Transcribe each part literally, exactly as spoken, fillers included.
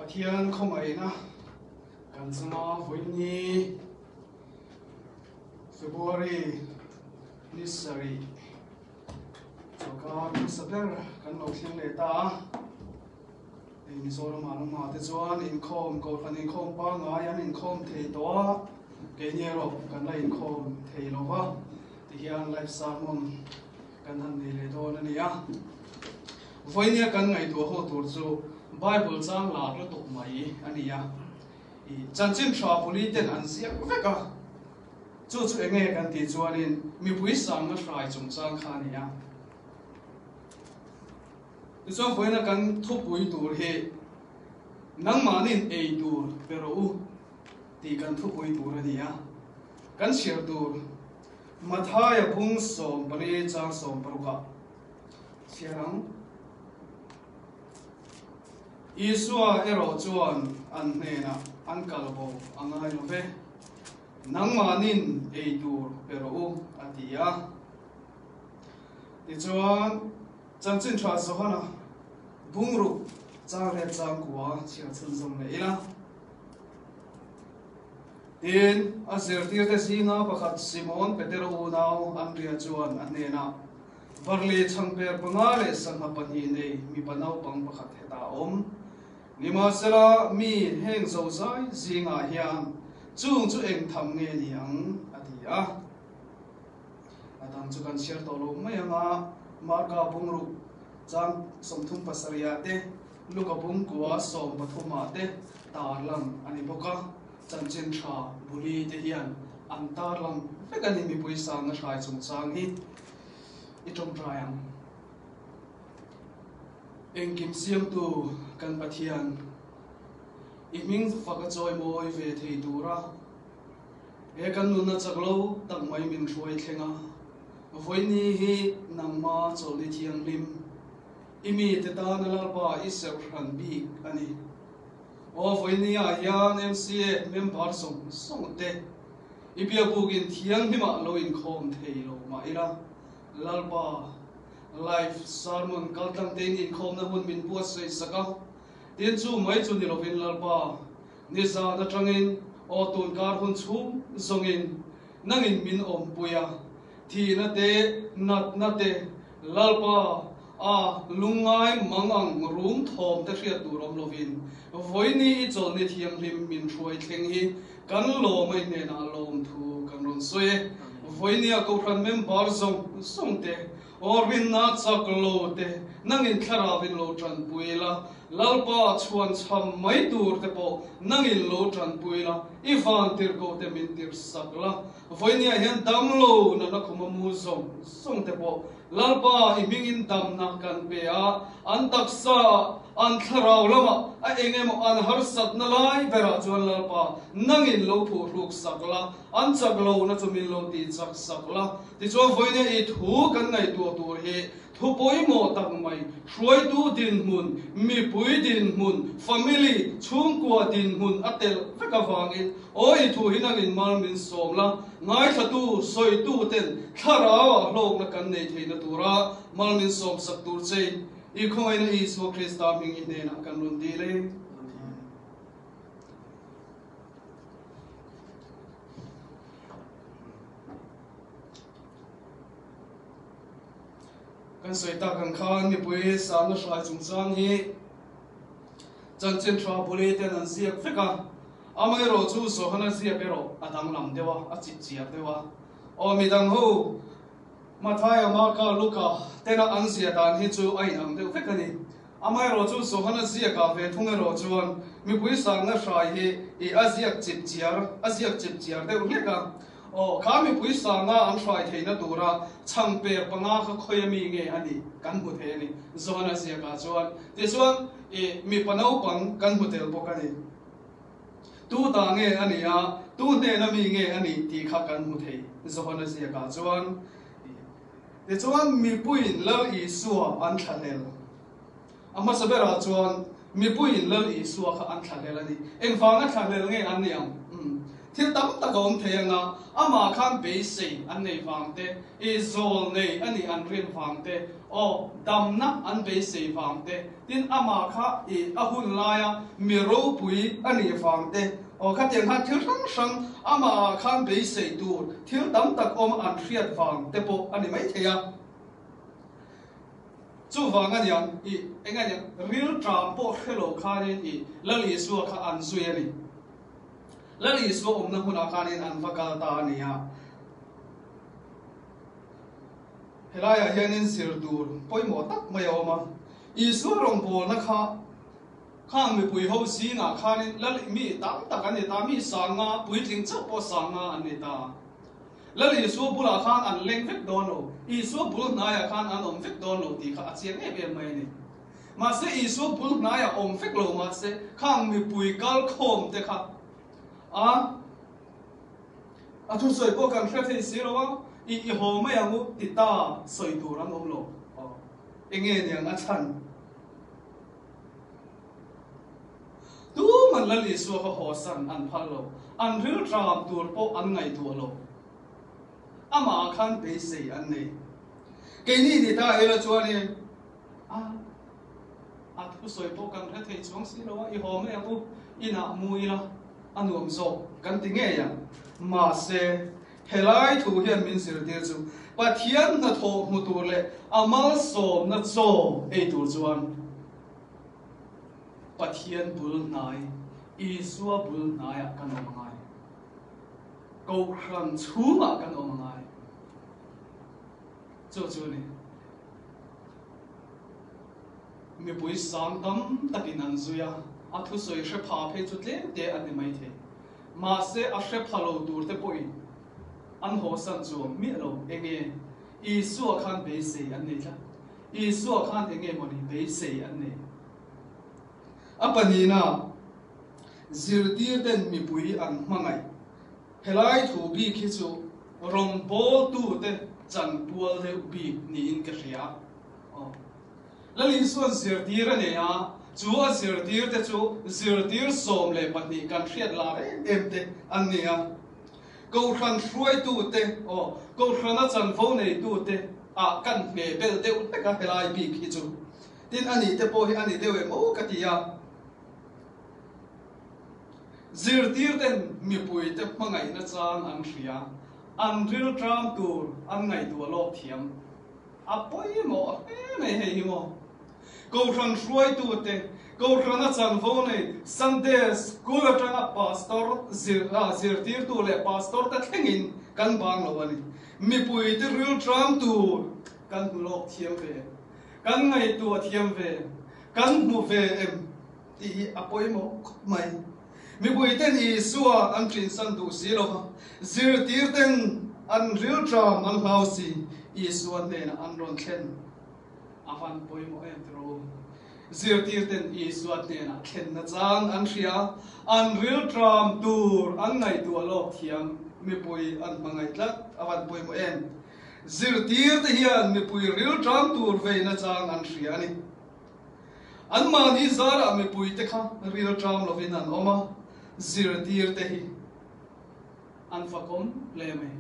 Pathian khawngaina kan changa vawiin ni February ni sari chawka hmasa ber kan lo thleng leh ta a. Ei Mizoram a lawm a te chuan inkhawm, kohhran inkhawm pangngai an inkhawm thei tawh a. Keini erawh kan la inkhawm thei lo va. Ti hian live sermon kan han nei leh dawn a ni a. Vawiin nia kan ngaihtuah ho tur chu Bible chang lak lutuk mai a ni a. I chanchin ṭha pali ten an ziak vek a. Chu chu eng nge kan tih chuanin mipui sangna hrai chungchang kha a ni a. Tichuan vawiina kan thupui tur hi nangmahnin ei tur pe rawh u tih kan thupui tur a ni a. Kan chhiar tur Mathaia bung sawm pali chang sawm paruk a chhiar ang. Isua erawh chuan an hnenah an kal bo a ngai lo ve. Nangmahnin ei tur pe rawh u a ti a. Tichuan chanchin ṭha Johana bung ruk chang riat chang kua chhiar chhunzawm leh ila. Tin, a zirtirte zinga pakhat Simon Petero unau Andria chuan a hnenah, Barli chhangper panga leh sangha pahnih nei mipa naupang pakhat heta a awm. Nimahsela mi heng zozai zingah hian chung chu eng tham nge ni ang a ti a. A dang chu kan chhiar tawh lo mai anga, Marka bung ruk chang sawmthum pasarih ah te, Luka bung kua sawm pathum ah te tarlang a ni bawk a, chanchin ṭha pali te hian an tarlang vek a ni mipui sangna hrai chungchang hi. I ṭawngṭai ang. Engkim siamtu kan Pathian, i hming fak a chawimawi ve thei tura he kan nunna chak lo tak mai min hruai thleng a. Vawiin ni hi nangma chawlhni thianghlim, i mite tana Lalpa i serh hran bik a ni. Aw, vawiin ni ah hian M C A member zawng zawng te i biapukin thianghlimah lo inkhawm thei lo mah ila, Lalpa, live sermon kaltlangte inkhawmna hun min buatsaih sak a. Tin, chu mai chu ni lovin Lalpa, nizan aṭangin, aw, tun kar hun chhung zawngin nangin min awmpui a. Thina te, natna te, Lalpa, a lungngai mang ang rum thawm te hriat tur awm lovin, vawiin ni i chawlhni thianghlim min hruai thleng hi kan lawm a, i hnenah lawmthu kan rawn sawi e. Vawiin nia kohhran member zawng zawng te, aw, rinna chak lo te, nangin thlarauin lo ṭanpui la, Lalpa, chhuanchham mai tur te pawh nangin lo ṭanpui la, i vantirhkoh te min tirh sak la. Vawiin nia hian damlo natna khuma mu zawng zawng te pawh Lalpa, i hmingin damna kan pe a, an taksa, an thlarau lama a eng emaw an harsatna lai berah chuan Lalpa, nangin lo phuhruk sak la, an chak lo na chu min lo tih chak sak la. Tichuan vawiin nia i thu kan ngaihtuah tur hi thu pawimawh tak mai, hruaitu dinhmun, mipui dinhmun, family, chhungkua dinhmun a tel vek avangin, aw, i thu hi nangin mal min sawm la, ngaithlatu, sawitu ten thlarauah hlawkna kan nei theihna tura mal min sawm sak tur chein, i khawngaina Isua Krista hming i hnenah kan rawn dil e. Kan sawi tak ang khan mipui sangna hrai chungchang hi chanchin ṭha pali ten an ziak vek a. Amaherawhchu Johana ziak erawh a danglam deuh a, a chipchiar deuh a. Aw, midang ho, Mathaia, Marka, Luka tena an ziak dan hi chu a inang deuh vek a ni. Amaherawhchu Johana ziaka ve thung erawh chuan mipui sangna hrai hi i a ziak chipchiar, a ziak chipchiar deuh hlek a. Aw, kha mipui sanga an hrai theihna tura chhangper panga kha khawi a mi nge a ni kan hmu thei a ni. Johana ziaka chuan. Tichuan, i mipa naupang kan hmu tel bawk a ni. Tu ta nge a ni a, tu hnena mi nge a ni tih kha kan hmu thei Johana ziaka chuan. Tichuan, mipuiin Lal Isua an thlahlel. A hmasa berah chuan mipuiin Lal Isua kha an thlahlel a ni. Engvanga thlahlel nge an ni ang? Hmm. Thil tam tak a um thei ang a, ama khan beisei an nei vang te, i zawl nei a nih an hril vang te, aw, damna an beisei vang te, tin ama kha i a hun laia mi ropui a nih vang te, aw, khatiang khan thil hrang hrang ama khan beisei tur thil tam tak awm an hriat vang te pawh a ni mai thei a. Chuvang a nia, i, eng a nia, rilṭam pawh hre lo khanin i, Lal Isua kha an zui a nih. Lal Isua umna hmuna khanin an va kal ta a nia. He laia hianin zir tur poimaw tak mai a awm a. Isua rawngbawlna kha, khang mipui ho zinga khanin Lal mi tam tak an ni ta, mi sang nga, puitling chauh pawh sang nga an ni ta. Lal Isua bula khan an leng vek dawn lo, Isua bul hnaia khan an awm vek dawn lo ti kha a chiang em em mai a ni. Mahse, Isua bul hnaia awm vek lo mahse, khang mipui kal khawm te kha, a, a thusawi pawh kan hre thei si lo a, i, i haw mai ang u ti ta sawi tur an awm lo. Aw, eng nge ni ang a chhan? Tuman Lal Isua kha hawsan an phal lo, an rilṭam tur pawh an ngaihtuah lo. Ama khan beisei an nei. Keini ni ta ila chuan i, a, a thusawi pawh kan hre thei chuang si lo a, i haw mai ang u, inah mu ila, a nuam zawk kan ti ngei a. Mahse, he lai thu hian min zirtir chu Pathian hnathawh hmu tur leh a malsawmna chaw ei tur chuan Pathian bul hnai, Isua bul hnaiah kan awm a ngai. Kohhran chhungah kan awm a ngai. Chu chu ni. Mipui sang tam takin an zui a, a thusawi hre pha phei chu tlem te an ni mai thei. Mahse, a hre pha lo tur te pawhin an hawsan chuang miah lo. Eng nge? Isua khan beisei an nei tlat. Isua khan eng nge maw ni, beisei an nei. A pahnina, zirtirten mipui an hmangaih. He lai thu bik hi chu rawngbawltute chanpual deuh bik niin ka hria. Aw. Lal Isuan zirtir a nei a, chu a zirtirte chu zirtir sawm leh pahnih kan hriat lar em em te an ni a. Kohhran hruaitute, aw, Kohhrana chanvo neitute ah kan hme bel deuh hlek a he lai bik hi chu. Tin, a ni te pawh hi a ni deuh em aw ka ti a. Zirtirten mipuite hmangaihna chang an hria, an rilṭam tur an ngaihtuah lawk thiam. A pawimawh hle mai hei hi maw. Kohhran hruaitute, Kohhrana chanvo nei, Sunday School aṭanga pastor zir, a, zirtirtu leh pastor te thlengin kan bang lo a ni. Mipuite rilṭam tur kan hmu lawk thiam ve, kan ngaihtuah thiam ve, kan hmu ve em? Tih hi a pawimawh khawp mai. Mipuiten Isua an ṭhinsan duh si lo va, zirtirten an rilṭam an hlau si, Isua hnena an rawn thlen. A van pawimawh em tiraw. Zirtirten Isua hnena thlenna chang an hria, an rilṭam tur an ngaihtuah lawk thiam, mipui an hmangaih tlat, a van pawimawh em. Zirtirte hian mipui rilṭam tur veina chang an hria a ni. Anmahni zarah mipuite kha rilṭam lovin an awm a, zirtirte hi an fakawm hle mai.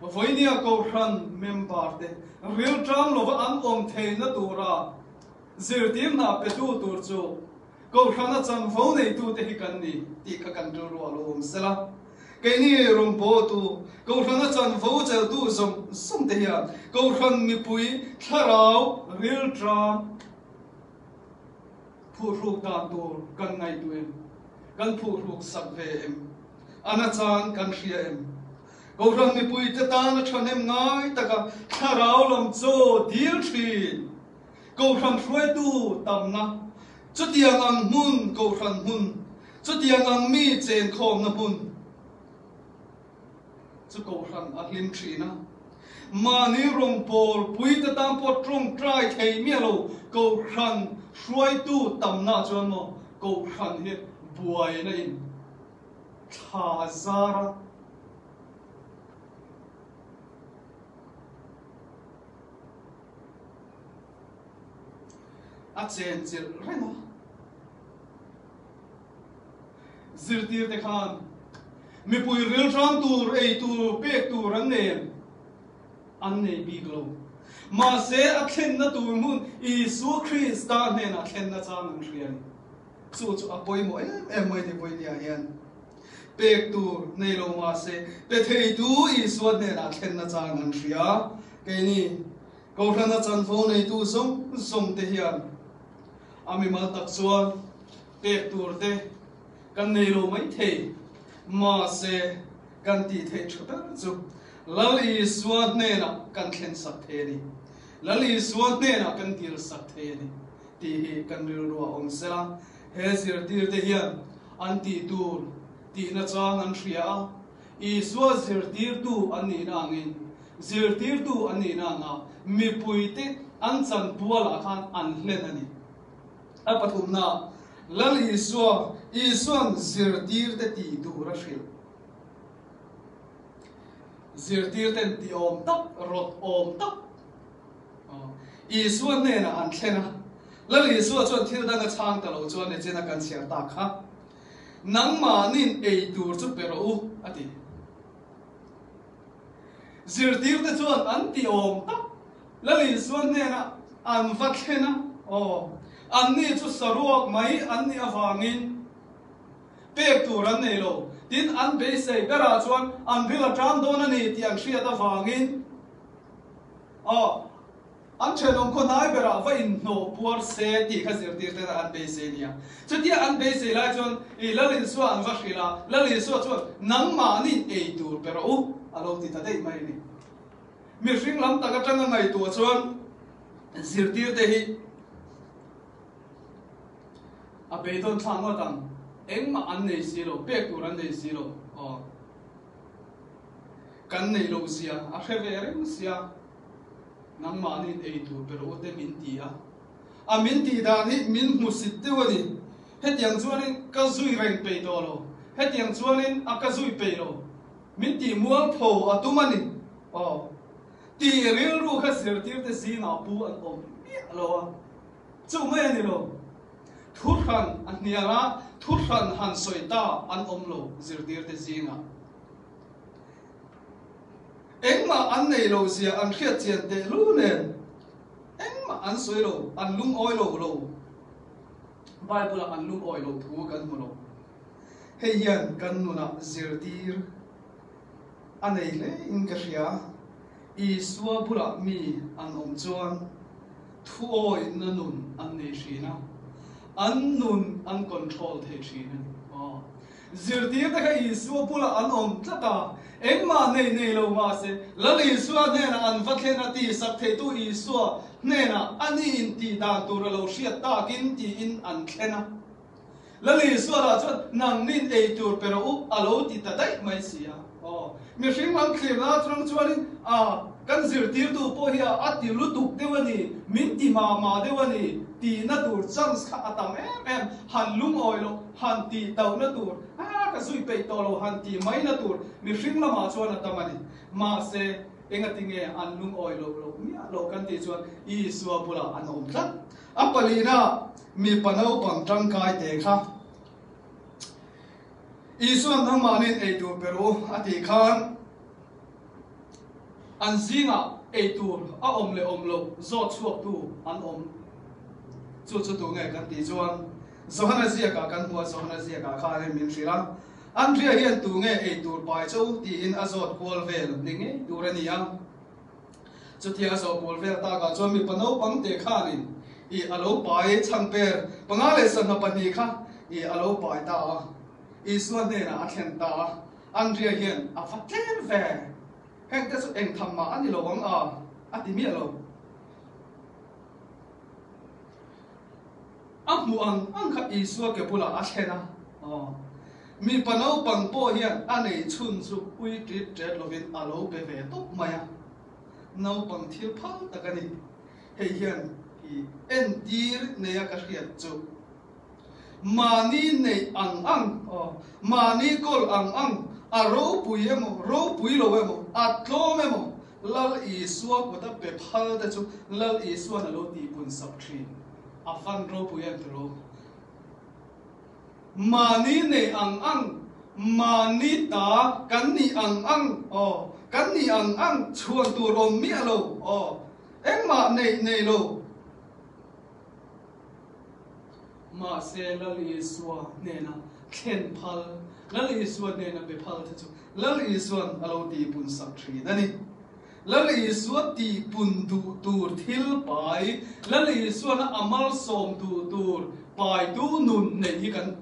Vawinia Kohhran member te rilṭam lova an awm theina tura zirtirna petu tur chu Kohhrana chanvo neitute hi kan ni tih kha kan rilru a lo awm sela. Keini rawngbawltu, Kohhrana chanvo cheltu zawng zawng te hian Kohhran mipui thlarau rilṭam phuhruk dan tur kan ngaihtuah em? Kan phuhruk sak ve em? A na chang kan hria em? Kohhran mipuite tana ṭhahnem ngai taka thlarau lam chaw dil ṭhin, Kohhran hruaitu tamna, chutiang ang hmun, Kohhran hmun, chutiang ang mi chen khawmna hmun chu Kohhran a hlim ṭhin a. Mahni rawngbawlpuite tan pawh ṭawngṭai thei miah lo Kohhran hruaitu tamna chuan maw Kohhran hi buaina in thla a zar a. A chen chilh reng a. Zirtirte khan Mipui rilṭam tur, ei tur, pek tur an nei em? An nei bik lo. Mahse, a thlenna tur hmun Isu Krista hnena thlenna chang an hria a nih. Chu chu a poimaw em em mai ni poi nia hian. Pek tur nei lo mahse, pe theitu Isua hnena thlenna chang an hria. Keini, Kohran a chanvo neitu zawng zawng te hian a mimal tak chuan pek tur te kan nei lo mai thei. Mahse, kan tih theih ṭha ber chu Lal Isua hnena kan thlen sak thei a ni. Lal Isua hnena kan dil sak thei a ni. Tih hi kan rilruah awm sela, he zirtirte hian an tih tur tihna chang an hria a, Isua zirtirtu an nihna angin, zirtirtu an nihna anga mipuite an chanpualah khan an hlen a ni. A pathumna, Lal Isua, Isuan zirtirte tih tur a hrilh. Zirtirten ti awm tak, rawt awm tak, aw, Isua hnena an thlen a. Lal Isua chuan thil dang a chhang ta lo chuan, nichina kan chhiar tak kha, "Nangmahni'n ei tur chu pe rawh u," a ti. Zirtirte chuan an ti awm tak Lal Isua hnena an va thlen a. Aw, anni chu saruak mai an nih avangin pek tur an nei lo. Tin, an beisei berah chuan an ril a ṭam dawn a ni tih an hriat avangin, aw, an ṭhenawm khaw hnai berah va inhnawh puar se tih kha zirtirten an beisei nia. Chutia an beisei lai chuan i Lal Isua an va hrilh a, Lal Isua chuan, "Nangmahni'n ei tur pe rawh u," a lo ti ta daih mai a ni. Mihring lam tak aṭanga ngaihtuah chuan zirtirte hi a bei dawn thlak ngawt ang, engmah an nei si lo, pek tur an nei si lo. Aw. Kan nei lo zia a hre ve reng si a. "Nangmahni'n ei tur pe rawh u," te min ti a. A min tih dan hi min hmusit deuh a ni. Hetiang chuanin ka zui reng pei tawh lo. Hetiang chuanin a ka zui pei lo. Min tih mualpho a tum a ni. Aw. Tih rilru kha zirtirte zingah pu an awm miah lo a. Chu mai a ni lo. Thu hran a hnial a, thu hran han sawi ta an awm lo, zirtirte zingah. Engmah an nei lo zia an hriat chian teh lu nen. Engmah an sawi lo, an lungawi lo lo. Bible-ah an lungawi lo thu kan hmu lo. Hei hian kan nunah zirtir a nei hle in ka hria. Isua bulah mi an awm chuan thuawihna nun an nei ṭhin a, an nun an control thei ṭhin a ni. Aw. Zirtirte kha Isua bulah an awm tlat a, engmah nei nei lo mah se, Lal Isua hnena an va thlen a, tihsak theitu Isua hnena a ni in tih dan tur a lo hriat takin tiin an thlen a. Lal Isua lah chuan, "Nangni'n ei tur pe rawh u," a lo ti ta daih mai si a. Aw, mihring lam thlirna aṭang chuanin, a, kan zirtirtu pawh hi a, a ti lutuk deuh a ni, min ti mah mah deuh a ni, tihna tur chance kha a tam em em, han lungawi lo, han tih tauhna tur, a, ka zui peih tawh lo, han tih maina tur, mihring lamah chuan a tam a ni. Mahse, engatinge an lungawi lo lo miah lo kan tih chuan Isua bulah an awm tlat. A palina, mipa naupang ṭangkai te kha. Isuan, "Nangmahni'n ei tur pe rawh u," a tih khan, an zingah ei tur a awm leh awm loh zawt chhuaktu an awm. Chu chu tu nge kan tih chuan, Johana ziaka kan hmu a, Johana ziaka kha hei min hrilh a. Andria hian, "Tu nge ei tur pai chauh?" tiin a zawt kual vel ni ngei tur a ni a. Chutia a zawt kual vel takah chuan mipa naupang te khanin i a lo pai chhang per panga leh sangha pahnih kha i a lo pai ta a. Isua hnenah a thlen ta a. Andria hian a va tler ve. Hengte chu eng tham mah a ni lo ang a, a ti miah lo. A hmu ang ang kha Isua ke bulah a thlen a. Aw. Mipa naupang pawh hian a nei chhun chu ui ṭit ṭet lovin a lo pe ve tawp mai a. Naupang thil phal tak a ni. Hei hian i entir neia ka hriat chu, mani nei ang ang, aw, mani kawl ang ang, a ropui emaw, ropui lo emaw, a tlawm emaw, Lal Isua kuta pe phal te chu Lal Isuan a lo tihpun sap ṭhin. A van ropui em ti ro. Mani nei ang ang, Mani ta kan ni ang ang, aw, kan ni ang ang chhuon tur awm miah lo, aw, engmah nei nei lo. Mahse, Lal Isua hnena thlen phal, Lal Isua hnena be phal te chu Lal Isuan a lo tihpun sak ṭhin a nih. Lal Isua tihpun duh tur thil pai, Lal Isuan a malsawm duh tur paitu nun nei hi kan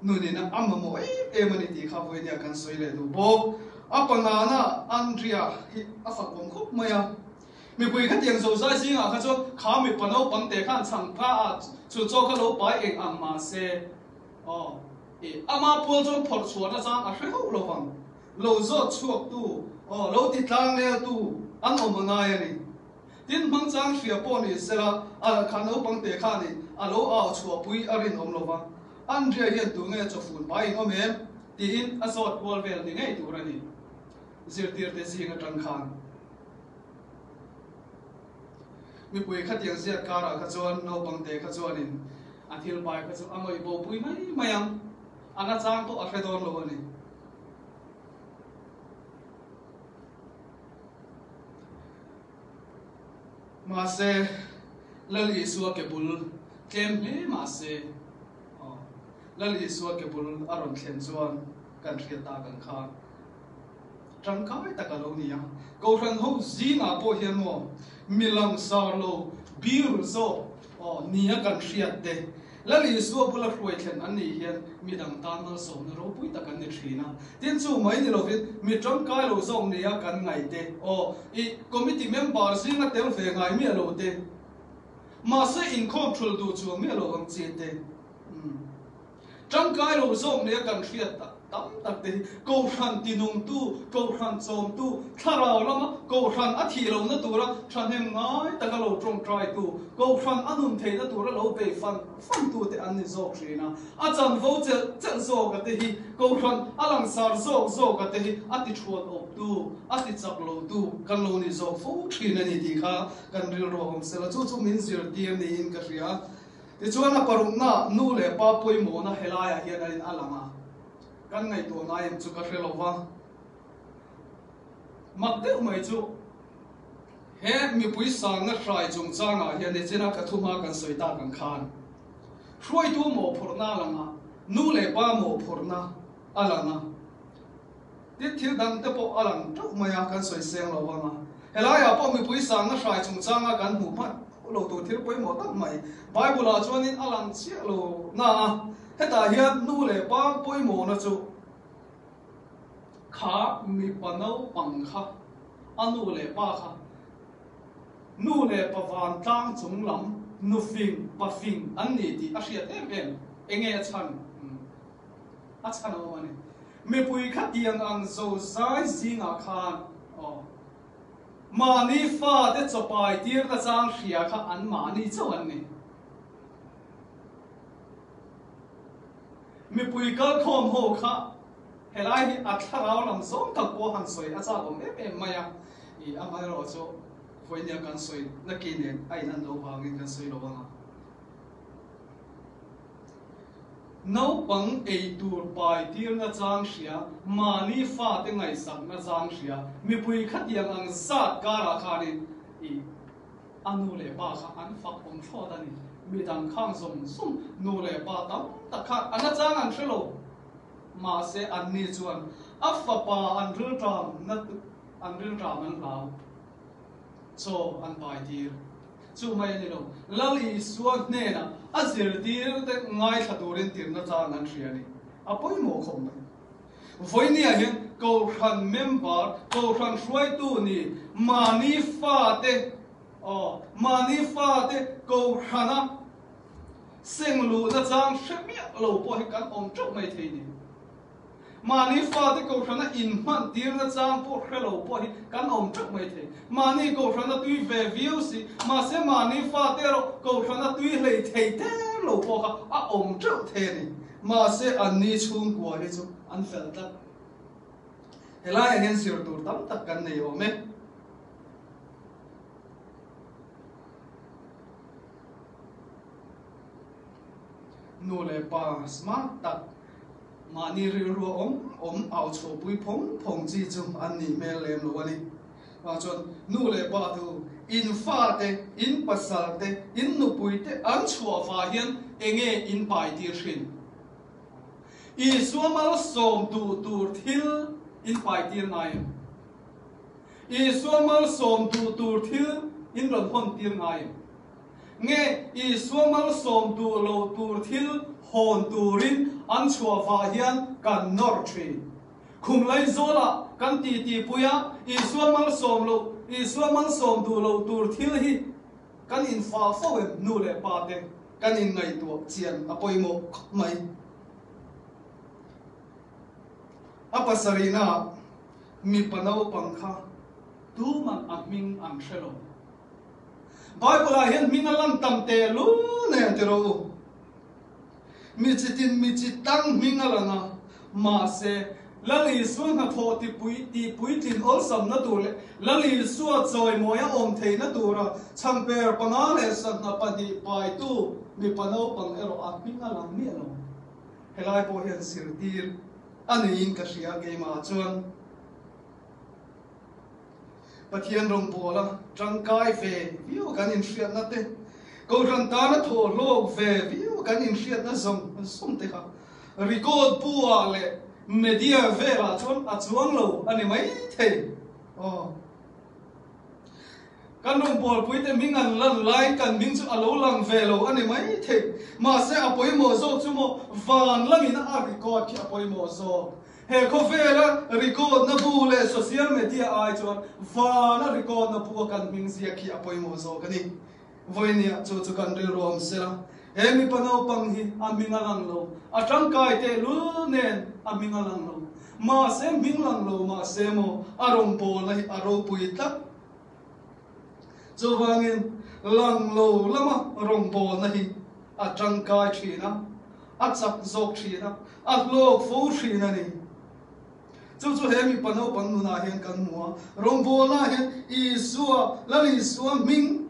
nunin a mamaw em em a nih ti kha vawiina kan sawi leh duh bawk. A pangana Andria hi a fak awm khawp mai a. Mipui khatiang zozai zinga kha chuan kha mipa naupang te khan chhang phla a chu chaw kha lo pai eng ang, mahse, aw, e, ama pual chuan phawrh chhuahna chang a hre hauh lo vang. Lo zawt chhuaktu, aw, lo ti tlang leltu an awm a ngai a ni. Tin, hmang chang hria pawh ni sela, a kha naupang te khanin a lo au chhuahpui a rinawm lo va. Andria hian tu nge chawfun pai in awm em? Tiin a zawt kual vel ni ngei tur a ni. Zirtirte zing aṭang khan. Mipui khatiang ziak karah kha chuan naupang te kha chuanin a thil pai kha chu a ngawi bopui mai mai ang. A nachang pawh a hre dawn lo a ni. Mahse, Lal Isua ke bul tlem hle mahse, aw, Lal Isua ke bul a rawn thlen chuan kan hriat ta kan kha. Ṭangkai taka lo ni a. Kohhran ho zinga pawh hian maw, mi langsar lo, biru zawk, aw, nia kan hriat te. Lal Isua bula hruai thlen an nih hian midang tan malsawmna ropui tak an ni ṭhin a. Tin, chu mai ni lovin mi ṭangkai lo zawk nia kan ngaih te. Aw, i committee member zinga tel ve ngai miah lo te. Mahse, inkhawm ṭhul duh chuang miah lo ang chi te. Hmm. Ṭangkai lo zawk nia kan hriat tak, tam tak te hi, kohhran tinungtu, kohhran chawmtu, thlarau lama kohhran a thih lohna tura ṭhahnem ngai taka lo ṭawngṭaitu, kohhran a nun theihna tura lo bei fan fantu te an ni zawk ṭhin a. A chanvo chelh chelh zawk a te hi, kohhran a langsar zawk zawk a te hi, a ti thuat awptu, a ti chak lotu kan lo ni zawk fo ṭhin a ni ti kha kan rilru awm sela, chu chu min zirtir niin ka hria. Tichuan, a parukna, nu le pa pawimawhna helaia hian a in a lang a. Kan ngaihtuah ngai em chu ka hre lo va. Mak deuh mai chu, he mipui sangna hrai chungchangah hian nichina ka thu hma kan sawi ta kan khan. Hruaitu mawhphurhna a lang a, nu le pa mawhphurhna a lang a. Tin, thil dang te pawh a lang teuh mai a, kan sawi seng lo vang a. Helaiah pawh mipui sangna hrai chungchanga kan hmu hman lo tur thil pawimawh tak mai Bible-ah chuanin a lang chiah lo na a. Hetah hian nu le pa pawimawhna chu kha mipa naupang kha, a nu le pa kha, nu le pa vantlang chung lam, nufing, pafing an ni tih a hriat em em. Enge a chhan? Hmm. A chhan a awm a ni. Mipui khatiang ang zozai zingah khan, aw, mahni fate chawpai tirna chang hria kha anmahni chauh an ni. Mipui kal khawm ho kha, helai hi a thlarau lam zawng tak pawh han sawi a chak awm em em mai a. I, amaherawhchu, vawiina kan sawi nakin nen a in an lo vangin kan sawi lo vang a. Naupang ei tur pai tirna chang hria, mahni fate ngaihsakna chang hria, mipui khatiang ang zat karah khanin, i, a nu le pa kha an fak awm thlawt a ni. Midang khang zawng zawng nu le pa tam tak kha an a chang an hre lo. Mahse, anni chuan a fapa an rilṭamna tu, an rilṭam an hlau. Chaw an pai tir. Chu mai a ni lo. Lal Isua hnena a zirtirte ngaithla turin tirna chang an hria a ni. A pawimawh khawp mai. Vawiina hian kohhran member, kohhran hruaitu ni, mahni fate, aw, mahni fate kohhrana seng luhna chang hre miah lo pawh hi kan awm teuh mai thei ni. Mahni fate kohhrana inhman tirna chang pawh hre lo pawh hi kan awm teuh mai thei. Mahni kohhrana tui ve viau si, mahse, mahni fate erawh kohhrana tui hlei thei ter lo pawh kha a awm teuh thei a ni. Mahse, anni chhungkua hi chu an fel tlat. Helaiah hian zir tur tam tak kan nei awm e. Nu le pa smart tak, Mahni rilru awm awm au chhuahpui phong phong chi chu an ni hmel lem lo a nih. A chun nu le pa tu, in fate, in pasalte, in nupuite an chhuah va hian enge in paitir hrim? Isua malsawm duh tur thil in paitir ngai em? Isua malsawm duh tur thil in rawn hawn tir ngai em? Nge Isua malsawm duh lo tur thil hawn turin an chhuah va hian kan nawr ṭhin? Khum lai zawla kan titipui a, Isua malsawm lo, Isua malsawm duh lo tur thil hi kan infak fo em, nu le pa te? Kan inngaihtuah chian a pawimawh khawp mai. A pasarina, mipa naupang kha tuman a hming an hre lo. Bible-ah hian hming a lang tam te lu nen ti ro u. Mi chitin mi chitang hming a lang a. Mahse, Lal Isua hnathawh tipui, tipui tlin awlsamna tur leh Lal Isua chawimawia awm theina tura chhangper panga leh sangha pahnih paitu mipa naupang erawh a hming a lang miah lo. Helai pawh hian zirtir a niin ka hria, keimah chuan. Pathian rawngbawla ṭangkai ve viau kan inhriatna te, kohran tana thawhlawk ve viau kan inhriatna zawng zawng te kha record bu-ah leh media velah chuan a chuang lo a ni mai thei. Aw. Kan rawngbawlpui te hming an lan lai, kan hming chu a lo lang ve lo a ni mai thei. Mahse, a pawimawh zawk chu maw, van lamin a record khi a pawimawh zawk. He khawvela recordna bu leh social media ai chuan vana recordna bua kan hming ziak khi a pawimawh zawk a ni. Vawinia chu chu kan rilru awm sela. He mipa naupang hi a hming a lang lo. A ṭangkai te lu nen a hming a lang lo. Mahse, hming lang lo mahse maw, a rawngbawlna hi a ropui tlat. Chuvangin, lang lo lama rawngbawlna hi a ṭangkai ṭhin a, a chak zawk ṭhin a, a hlawk fo ṭhin a ni. Chu chu he mipa naupang nunah hian kan hmu a. Rawngbawlna hian Isua, Lal Isua hming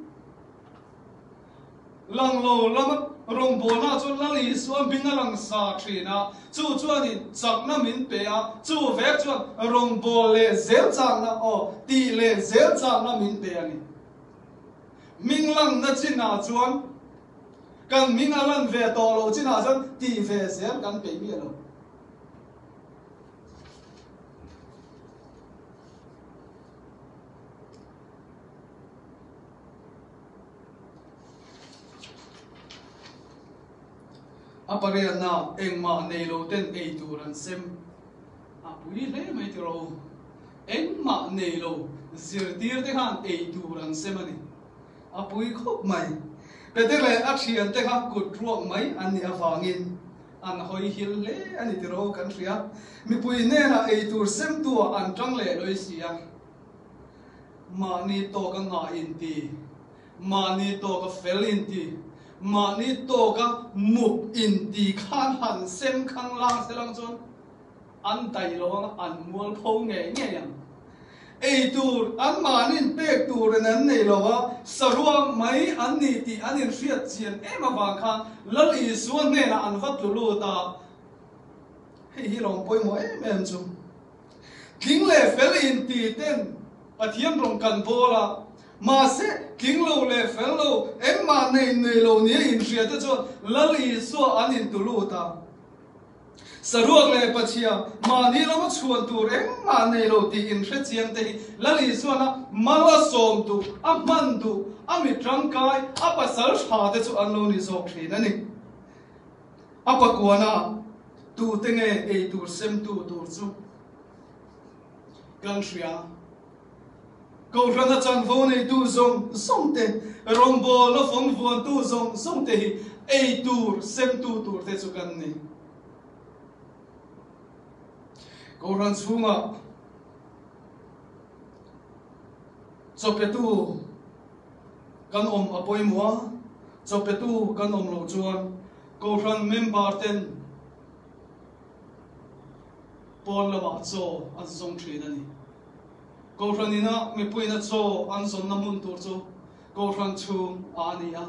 lang lo lama rawngbawlna chuan Lal Isua hming a lang sa ṭhin a. Chu chuanin chakna min pe a, chu vek chuan rawngbawl leh zel chakna, aw, tih leh zel chakna min pe a ni. Hming langna chinah chuan, kan hming a lan ve tawh lo chinah chuan tih ve zel kan pe miah lo. A pariatna, engmah nei lo ten ei tur an sem. A pui hle mai ti ro. Engmah nei lo, zirtirte khan ei tur an sem a ni. A pui khawp mai. Peter leh a ṭhiante kha kut ruak mai an nih avangin an hawi hil hle a ni ti ro kan hria. Mipui nena ei tur semtu an ṭang leh lawi si a. Mahni tawka ngah inti, mahni tawka fel inti, mahni tawka muk inti khan han sem khang lang se lang chuan an dai lo ang, an mualpho ngei ngei ang. Ei tur, anmahni'n pek turin an nei lo a, saruak mai an ni tih an inhriat chian em avang khan Lal Isua hnena an va tlu lut a. Hei hi lawm pawimawh em em chu. Tling leh fel inti ten Pathian rawng kan bawl a. Mahse, tling lo leh fel lo, engmah nei nei lo nia inhriat te chuan Lal Isua an intlu lut a. Saruak leh pachhia, mahni lama chhuan tur engmah nei lo tih inhre chiang te hi Lal Isuan a mal a sawm duh, a hman duh, a mi ṭangkai, a pasal ṭha te chu an lo ni zawk ṭhin a ni. A pakuana, tute nge ei tur semtu tur chu kan hria. Kohrana chanvo neitu zawng zawng te, rawngbawlna fawng vuantu zawng zawng te hi ei tur semtu tur te chu kan ni. Kohran chhunga chawpetu kan awm a pawimawh a, chawpetu kan awm lo chuan kohran member ten pawn lamah chaw an zawng ṭhin a ni. Kohranina mipuina chaw an zawnna hmun tur chu kohran chhung a ni a.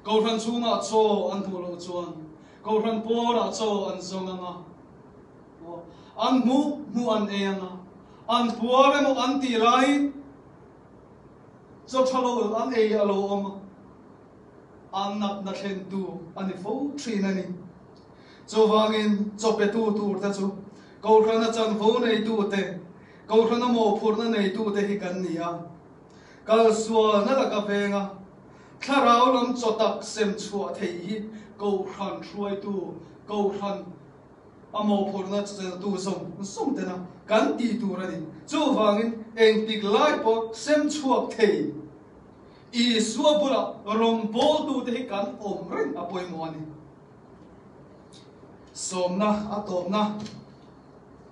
Kohran chhungah chaw an hmuh loh chuan, kohran pawlah chaw an zawng ang a. An hmu, hmu an ei ang a. An puar emaw an ti lai, chaw ṭha lo an ei a lo awm a. An natna thlentu a ni fo ṭhin a nih. Chuvangin chaw petu tur te chu, kohrana chanvo neitu te, kohrana mawphurna neitu te hi kan ni a. Kalsualna laka venga thlarau lam chaw tak sem chhuah thei hi kohran hruaitu, kohran a mawphurna cheltu zawng zawng tena kan ti tur a nih. Chuvangin engtik lai pawh sem chhuak thei Isua bula rawngbawltu te hi kan awm reng a poimaw a nih. Sawmna, a tawpna,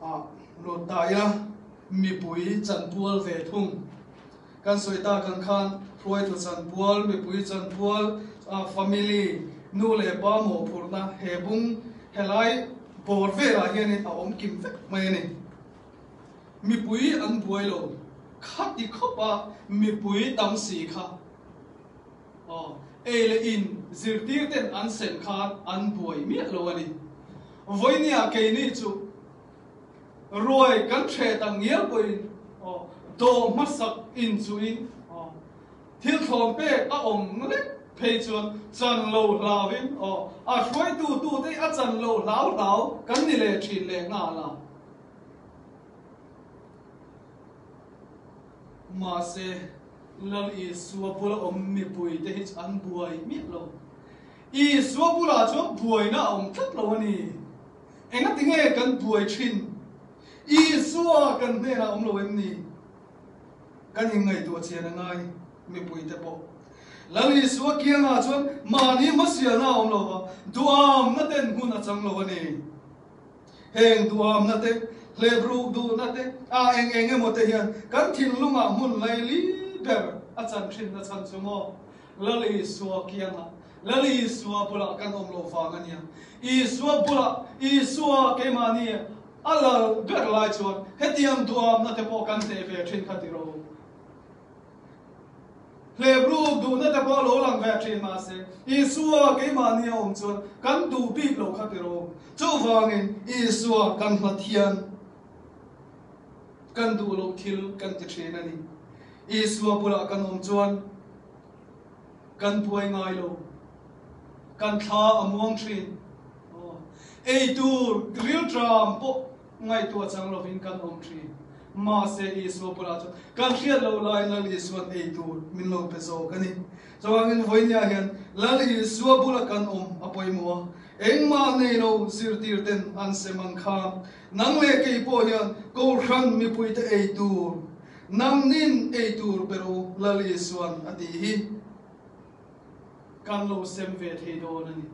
a, lut ta ila, mipui chanpual ve thung. Kan sawi ta kan khan, hruaitu chanpual, mipui chanpual, a, family, nu le pa mawphurna, he bung, he lai, bawr vela hianin a awm kim vek mai a nih. Mipui an buai lo, khati khawpa mipui tam si kha. Aw, ei le in, zirtirten an sem khan an buai miah lo a nih. Vawinia keini chu, ruoi kan ṭhe ta ngial pawhin, aw, dawh hmasak in chu in, aw, thil thlawm pek a awm lek phei chuan chan lo hlauvin, aw, a hruaitu tute a chan lo hlau hlau kan ni leh ṭhin leh nghal a. Mahse, Lal Isua bula awm mipui te hi chu an buai miah lo. Isua bula chuan buaina a awm tlat lo a ni. Engatinge kan buai ṭhin? Isua kan hnena awm lo em ni? Kan inngaihtuah chian a ngai, mipui te pawh. Lal Isua kianga chuan mahni hmasialna a awm lo va, duhamna ten hmun a chang lo a ni. Heng duhamna te, hlepruk duhna te, a eng eng emaw te hian kan thinlunga hmun laili ber a chan ṭhinna chhan chu maw? Lal Isua kianga, Lal Isua bula kan awm lo vang a nia. Isua bula, Isua keimahni a lal ber lai chuan hetiang duhamna te pawh kan hneh ve ṭhin kha ti rawh. Hlepruk duhna te pawh lo lang ve ṭhin, mahse, Isua keimahni a awm chuan kan duh bik lo kha ti rawh. Chuvangin Isua kan hlat hian kan duh loh thil kan ti ṭhin a ni. Isua bula kan awm chuan kan buai ngai lo. Kan thla a muang ṭhin. Aw. Ei tur rilṭam pawh ngaihtuah chang lovin kan awm ṭhin. Mahse, Isua bula chuan kan hriat loh lai Lal Isuan ei tur min lo pe zawk a ni. Chuvangin vawinia hian Lal Isua bula kan awm a poimaw a. Engmah nei lo zirtirten an sem ang kha. Nang leh kei pawh hian kohran mipuite ei tur, nangnin ei tur pe ro Lal Isuan a ti hi. Kan lo sem ve thei dawn a ni.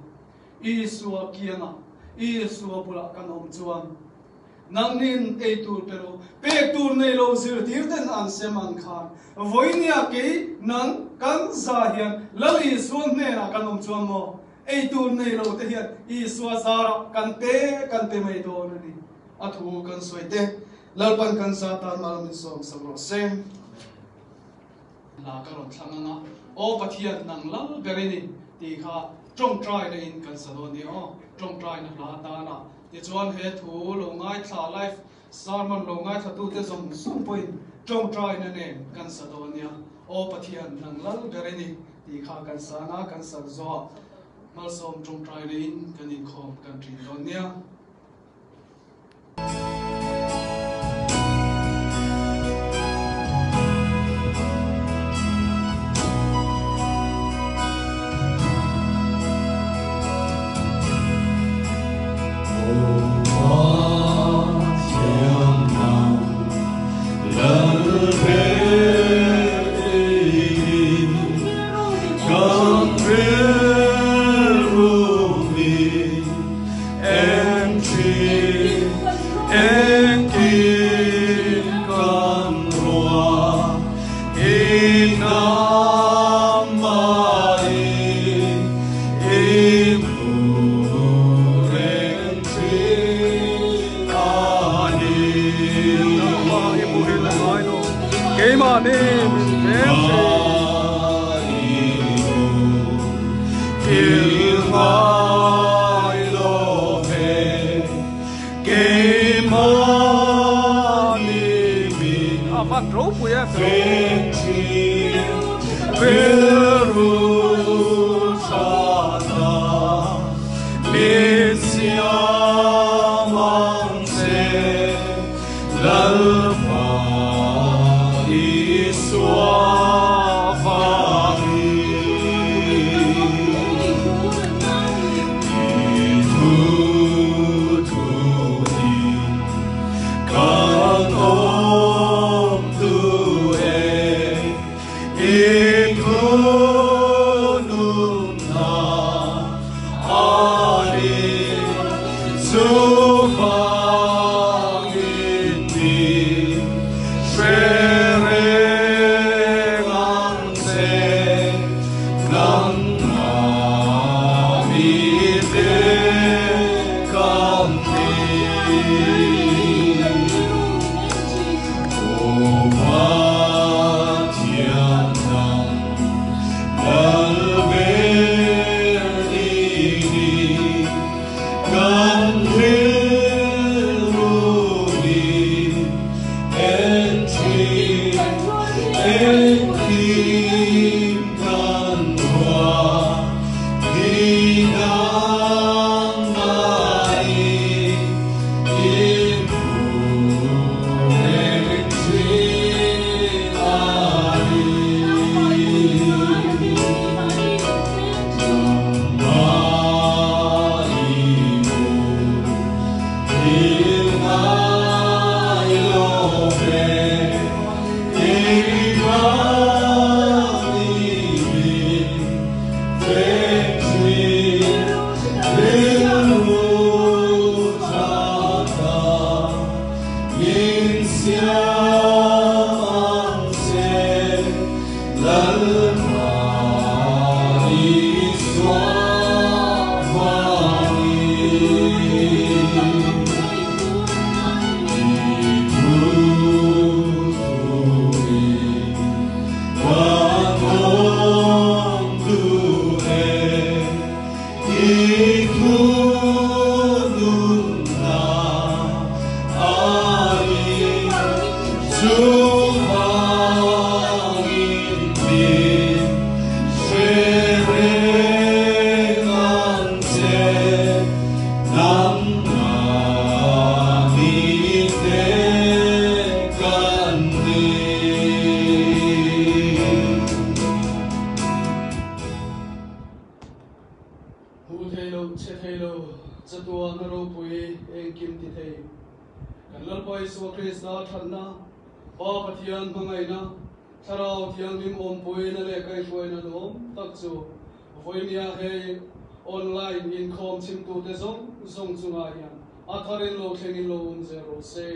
Isua kianga, Isua bula kan awm chuan, nangnin ei tur pe ro, pek tur nei lo zirtirten an sem ang khan, vawinia kei nang kan za hian Lal Isua hnena kan awm chuan maw, ei tur nei lo te hian Isua zara kan pe, kan pe mai dawn a ni. A thu kan sawi te, Lalpan kan za tan mal min sawm sak rawh se. Hla ka rawn thlang anga, aw Pathian, nang lal ber i ni, ti kha ṭawngṭaina in kan sa dawn nia aw, ṭawngṭaina hla tana. Tichuan he thu lo ngaithla, live sermon lo ngaithlatute zawng zawng pawhin ṭawngṭaina nen kan sa dawn nia. Aw Pathian, nang lal ber i ni, ti kha kan sa anga, kan sak zawh a, malsawm ṭawngṭaina in kan inkhawm kan ṭhin dawn nia. Keimahni min veng si. Hmang ropui a. Rilru ṭhata, min siam ang che, Lalpa Isua vangin. I thu thu in kan awm tu e, i thu nun na a ni chu vangin mi hre reng ang che, nangma mite kan nih. O Pathian, nang Lalber i nih, kan rilru mi en ṭhin, en ṭhin kan hua, hi nangma i Hmu thei lo, che thei lo, chatuana ropui, engkim ti thei. Kan Lalpa Isua Krista ṭhatna, Pa Pathian hmangaina, Thlarau Thianghlim umpuina le kaihruaina nuom tak chu, vawinia hei online inkhawm chimtute zawng zawng chunga hian a tharin lo thlengin lo um zel raw se.